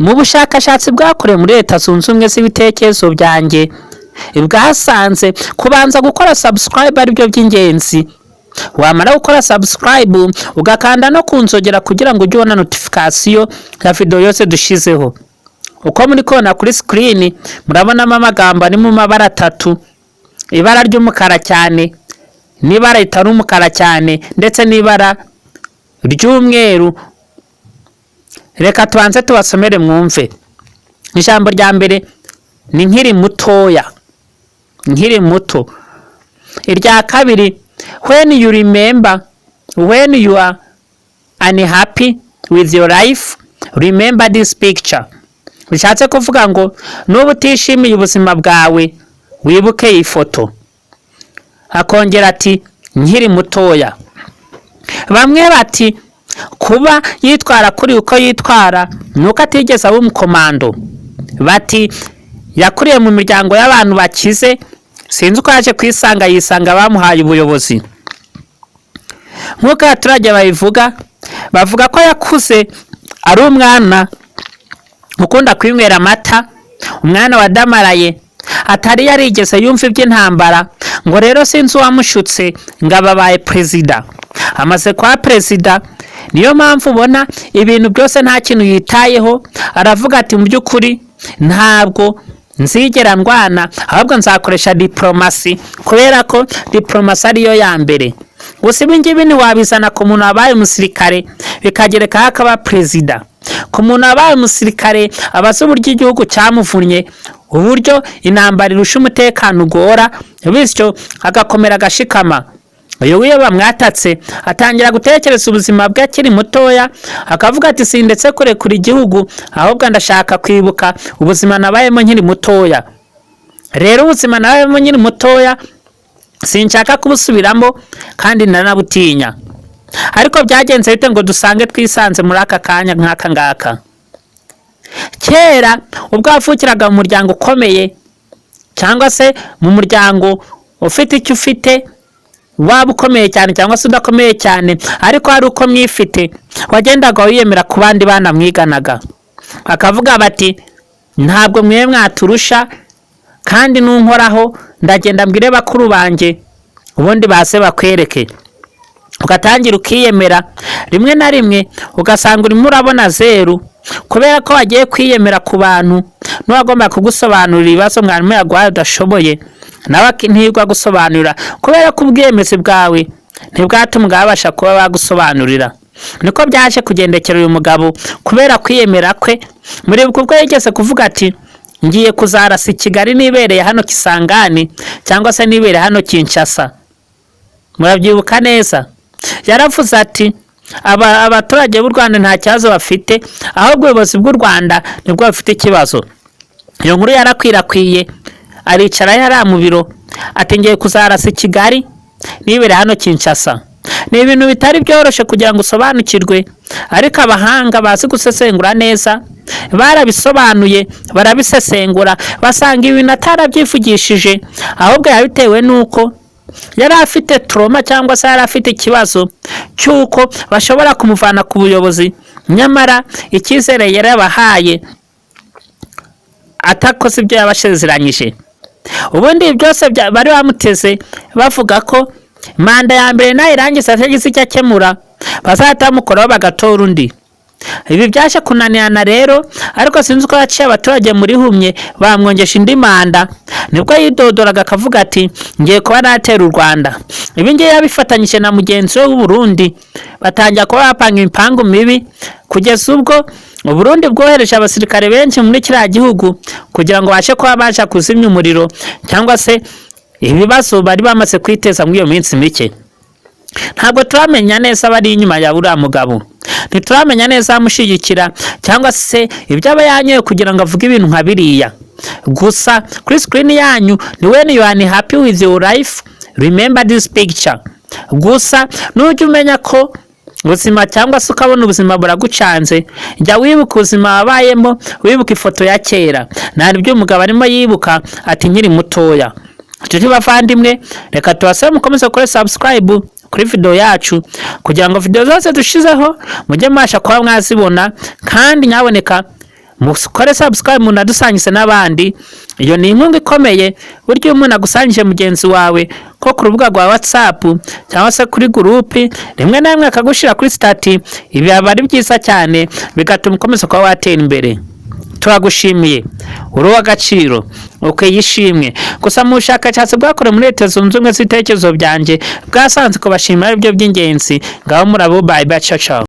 Mu bushakashatsi bwakorewe muri Leta Zunze Ubumwe z'ibitekerezo byanjye, bwasanze kubanza gukora subscribe ari byo by'ingenzi. Wamara gukora subscribe, ugakanda no ku nzogera kugira ngo ujye ubona notification ya video yose dushizeho. Uko muri kubona kuri screen, murabonamo amagambo ari mu mabara atatu: ibara ry'umukara cyane, n'ibara ritari umukara cyane, ndetse n'ibara ry'umweru. Reka tubanze tubasomere mwumve. Ijambo rya mbere ni "nkiri mutoya", "nkiri muto". Irya kabiri, "When you remember, when you are unhappy with your life, remember this picture." Bishatse kuvuga ngo nuba utishimiye ubuzima bwawe, wibuke iyi foto. Akongera ati "nkiri mutoya". Bamwe bati kuba yitwara kuri uko yitwara ni uko atigeze aba umukomando. Bati yakuriye mu miryango y'abantu bakize, sinzi uko yaje kwisanga yisanga bamuhaye ubuyobozi. Nk'uko abaturage babivuga, bavuga ko yakuze ari umwana ukunda kwinywera amata, umwana wadamaraye, atari yarigeze yumva iby'intambara. Ngo rero sinzi uwamushutse ngo ababaye perezida. Amaze kuba perezida, niyo mpamvu ubona ibintu byose nta kintu yitayeho. Aravuga ati: "Mu by'ukuri ntabwo nzigera ndwana, ahubwo nzakoresha diporomasi, kubera ko diporomasi ariyo ya mbere." Gusa ibi ngibi ntiwabizana ku muntu wabaye umusirikare bikagerekaho akaba perezida. Ku muntu wabaye umusirikare, aba azi uburyo igihugu cyamuvunnye, uburyo intambara irusha umutekano ugora, bityo agakomera, agashikama. Uyu iyo bamwatatse, atangira gutekereza ubuzima bwe akiri mutoya, akavuga ati: "Sindetse kurekura igihugu, ahubwo ndashaka kwibuka ubuzima nabayemo nkiri mutoya. Rero ubuzima nabayemo nkiri mutoya sinshaka kubusubiramo, kandi ndanabutinya." Ariko byagenze bite ngo dusange twisanze muri aka kanya nk'aka ngaka? Kera ubwo wavukiraga mu muryango ukomeye, cyangwa se mu muryango ufite icyo ufite, waba ukomeye cyane cyangwa se udakomeye cyane, ariko hari uko mwifite, wagendaga wiyemera ku bandi bana mwiganaga, bakavuga bati: "Ntabwo mwe mwaturusha, kandi nunkoraho ndagenda mbwire bakuru banjye, ubundi baze bakwereke." Ugatangira ukiyemera, rimwe na rimwe ugasanga urimo urabona zeru kubera ko wagiye kwiyemera ku bantu. N'uwagomba kugusobanurira ibibazo mwarimu yaguhaye udashoboye, nawe ntiyigwa gusobanurira, kubera ko ubwiyemezi bwawe ntibwatuma babasha kuba bagusobanurira. Niko byaje kugendekera uyu mugabo kubera kwiyemera kwe. Muribuka ubwo yigeze kuvuga ati: "Ngiye kuzarasa i Kigali nibereye hano Kisangani, cyangwa se nibereye hano Kinshasa." Murabyibuka neza. Yaravuze ati: "Abaturage b'u Rwanda nta kibazo bafite, ahubwo ubuyobozi bw'u Rwanda nibwo bafite ikibazo." Iyo nkuru yarakwirakwiye. Aricara yari mu biro ati: "Ngiye kuzarasa i Kigali nibereye hano Kinshasa." Ni ibintu bitari byoroshye kugira ngo usobanukirwe, ariko abahanga bazi gusesengura neza barabisobanuye, barabisesengura, basanga ibintu atarabyivugishije, ahubwo yabitewe n'uko yari afite trauma, cyangwa se yari afite ikibazo cy'uko bashobora kumuvana ku buyobozi, nyamara icyizere yarabahaye atakoze ibyo yabasezeranyije. Ubundi ibi byose bari bamuteze, bavuga ko manda ya mbere nayirangiza atagize icyo akemura, bazahita bamukoraho bagatora undi. Ibi byaje kunanirana rero, ariko sinzi uko yaciye abaturage muri humye, bamwongesha indi manda. Nibwo yidodoraga akavuga ati: "Ngiye kuba natera u Rwanda." Ibi ngibi yabifatanyije na mugenzi we w'u Burundi, batangira kuba bapanga imipangu mibi, kugeza ubwo Uburundi bwohereje abasirikare benshi muri kiriya gihugu kugira ngo babashe kuba baja kuzimya umuriro, cyangwa se ibibazo bari bamaze kwiteza muri iyo minsi mike. Ntabwo turamenya neza abari inyuma ya uriya mugabo, ntituramenya neza abamushyigikira, cyangwa se ibyo aba yanyoye kugira ngo avuge ibintu nka biriya. Gusa kuri screen yanyu ni "When you are unhappy with your life, remember this picture." Gusa nujya umenya ko ubuzima, cyangwa se ukabona ubuzima buragucanze, jya wibuka ubuzima wabayemo, wibuka ifoto ya kera. Nta ibyo umugabo arimo yibuka ati: "Nkiri mutoya." Inshuti bavandimwe, reka tubasabe mukomeze gukora subscribe kuri video yacu, kugira ngo video zose dushizeho mujye mubasha kuba mwazibona. Kandi nyaboneka Mukore subscribe, munadusangize n'abandi. Iyo ni inkunga ikomeye. Burya iyo umuntu agusangije mugenzi wawe ko ku rubuga rwa WhatsApp cyangwa se kuri groupe, rimwe na rimwe akagushyira kuri status, ibi aba ari byiza cyane, bigatuma ukomeza kuba watera imbere. Turagushimiye, uri uw'agaciro, ukwiye ishimwe. Gusa mu bushakashatsi bwakorewe muri Leta Zunze Ubumwe z'Ibitekerezo Byanjye, bwasanze kubashimira ari byo by'ingenzi. Ngaho murabo, bye bye, ciao ciao.